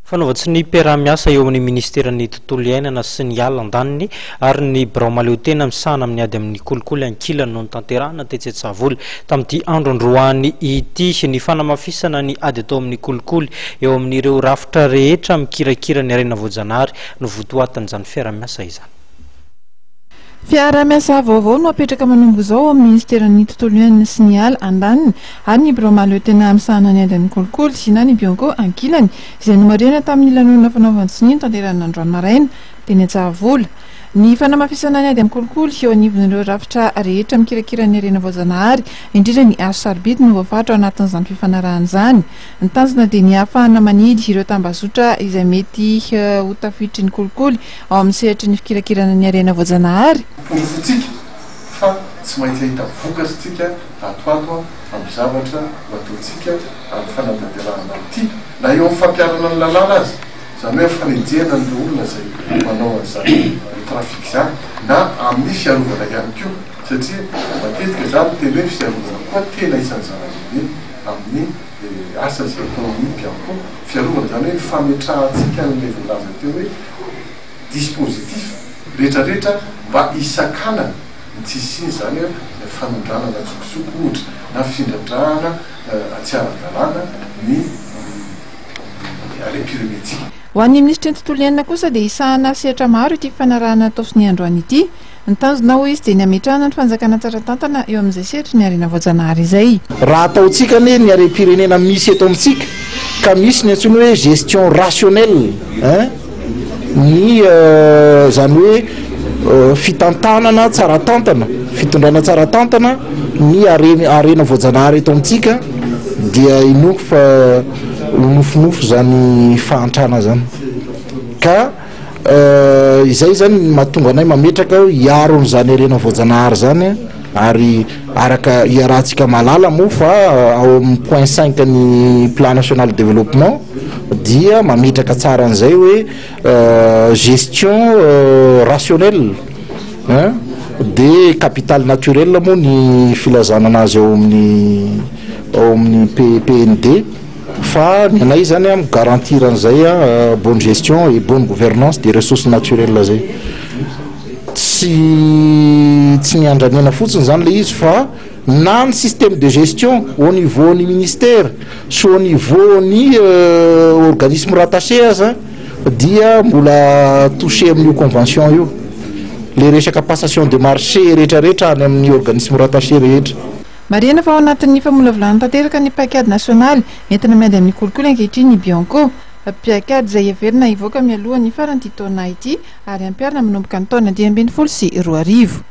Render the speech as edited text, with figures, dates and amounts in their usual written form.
Fanaovan-tsoniam-piaraha-miasa eo amin'ny Ministeran'ny Tontolo iainana sy ny ala andaniny ary ny birao mahaleotena misahana amin'ny ady amin'ny kolikoly ankilany no notanterahina tetsy Antsahavola tamin'ity andro androany ity. Ny fanamafisana ny ady atao amin'ny kolikoly eo amin'ireo rafitra rehetra mikirakira ny harena voajanahary no votoatin'izany fiaraha-miasa izany. Fiaraha-miasa vaovao no apetraka manomboka izao ao amin'ny Ministeran'ny Tontolo iainana sy ny ala andaniny ary ny birao mahaleotena misahana ny ady amin'ny kolikoly na ny Bianco ankilany izay nomarihana tamin'ny lanonana fanaovan-tsonia notanterahina androany maraina teny Antsahavola. Ny fanamafisana ny ady amin'ny kolikoly eo anivon'ireo rafitra rehetra mikirakira ny harena voajanahary, indrindra ny hazo sarobidy no voafaritra ao anatin'izany fifanarahana izany. Ny tanjona dia ny hahafahana manidy ireo tambazotra izay mety ho tafiditry ny kolikoly ao amin'ny sehatry ny fikirakirana ny harena voajanahary. Porofontsika fa tsy maintsy hahita vokatra isika ato ato amin'ny zavatra ho ataontsika amin'ny fanatanterahana an'ity, na eo amin'ny fampiharana ny lalàna aza, izany hoe amin'ny fanenjehana an'ireo olona izay manao an'izany trafic izany, na amin'ny fiarovana ihany koa, satria matetika izaho miteny hoe ny fiarovana koa tena isan'ny zava-dehibe amin'ny asa izay ataon'ny Bianco. Fiarovana izany hoe ny fametrahantsika an'ilay voalaza teo hoe dispositif rehetrarehetra mba hisakanana ny tsy hisian'izany hoe fanondranana an-tsokosoko ohatra na findrandrahana tsy ara-dalàna ny harem-pirenentsika. Ho an'ny minisitry ny tontolo iainana kosa dia hisahana sehatra maro ity fifanarahana natao sonia androany ity. Ny tanjona hoy izy dia ny hametrahana ny fanjakana tsara tantana eo amin'izay sehatry ny harena voajanahary izay. Raha ataontsika anie ny harem-pirenena misy eto amintsika ka misy ny antsoina hoe gestion rationnelle hein, ny izany hoe fitantanana tsara tantana, fitondrana tsara tantana ny harena voajanahary eto amintsika dia inoako fa ho nofinofy izany fahantrana izany ka Izay izany no mahatonga anay mametraka hoe hiaro an'izany harena voajanahary izany ary araka iarahantsika mahalala moa fa ao amin'ny point cinq ny plan national de développement dia mametraka tsara an'izay hoe gestion rationnelle hein de capital naturel moa ny filazana anazy ao amin'ny ao amin'ny PND. Fa ny anay zany a mi-garantir an'izay a bonne gestion et bonne gouvernance des ressources naturelles zay. Tsy tsy ny andramena fotsiny zany le izy fa na ny système de gestion au niveau ny ministère sy au niveau ny organisme rattaché aza dia mbola touché amin'io convention io. Le resaka passation de marché rehetrarehetra any amin'ny organisme rattaché rehetra. Marihina fa ao anatin'ny famolavolana tanteraka ny paikady nasionaly entina miady amin'ny kolikoly ankehitriny ny Bianco. Paikady izay heverina hivoaka mialoha ny faran'ity taona ity ary hampiharina manomboka ny taona 2015.